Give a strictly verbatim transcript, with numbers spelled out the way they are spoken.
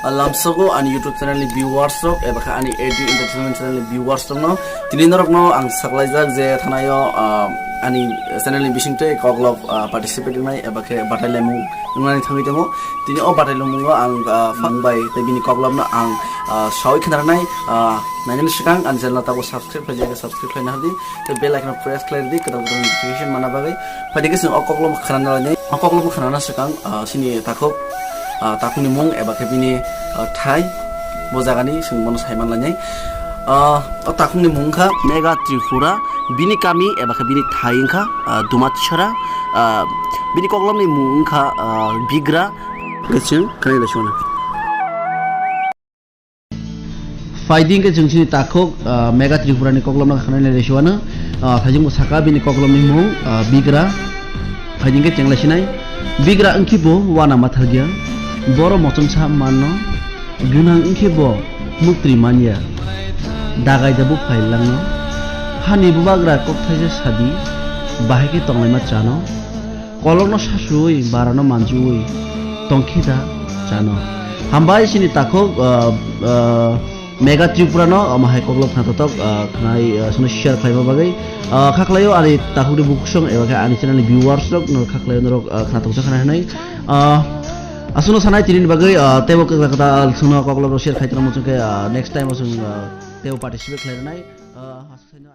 Lamsogo ani YouTube channel ni viewers rok eba khe ani A D Entertainment channel ni viewers rok no tini norok no ang saklaijak je thanayo, ah, ani channel ni bising tei koklop, ah, participate wngnai eba khe batai laimung wngnani thangwi tongo. Tini o batai laimung o ang, ah, phang bai tei bini koklop no ang, ah, sawi khna rwnai, ah, nainani swkang ani channel no tabuk subscribe khlai jagwi subscribe khlaina hadi tei bell icon press khlai di kwtal kwtal notification mana bagwi. Phaidi khe chwng o koklop khna nai o koklop khna na swkang, ah, chini takhuk, ah, takhukni mung eba khe bini, ah, thai, bo jagani chwng bono sai man lainai. Ah, o takhukni mung wngkha Mega Tripura, bini kami eba khe bini thai wngkha, ah, Dumatchara, ah, bini koklopni mung wngkha, ah, Bigra. Khe chwng khna lai sona. Phaidi hwnkhe chwng chini takhuk, ah, Mega Tripura ni koklopno khna nai lai sona. Ah, thaijingbo saka bini koklopni mung, ah, Bigra. Phaidi hwnkhe chwng lai sinai. Bigra wngkhe bo wana mathargya. Boro mochomsa manno. Gwnang wngkhe bo muktri manya. Dagai da buphai langno. Hani bubagra kok thaisa sadi. Bahai khe tonglaima chano. Kolokno sasuwi, barano manjuwi tongkhe da chano. Hambai chini takhuk, ah, ah, Mega Tripura no, omo hai koklop khna totok, ah, khnai, ah, sono share khlaima bagwi. Ah, kha khlaio ani takhukni bukhuk song eba khe ani channel ni viewers rok no kha khlaio norok, ah, khna tongsa khna hinwi. Ah, aswkno sanai tini ni bagwi, ah, teibo kwtal kwtal sono koklop rok share khai tongma chwngkhe, ah, next time o chwng, ah, teibo participate khlai rwnai. Ah, aswk saino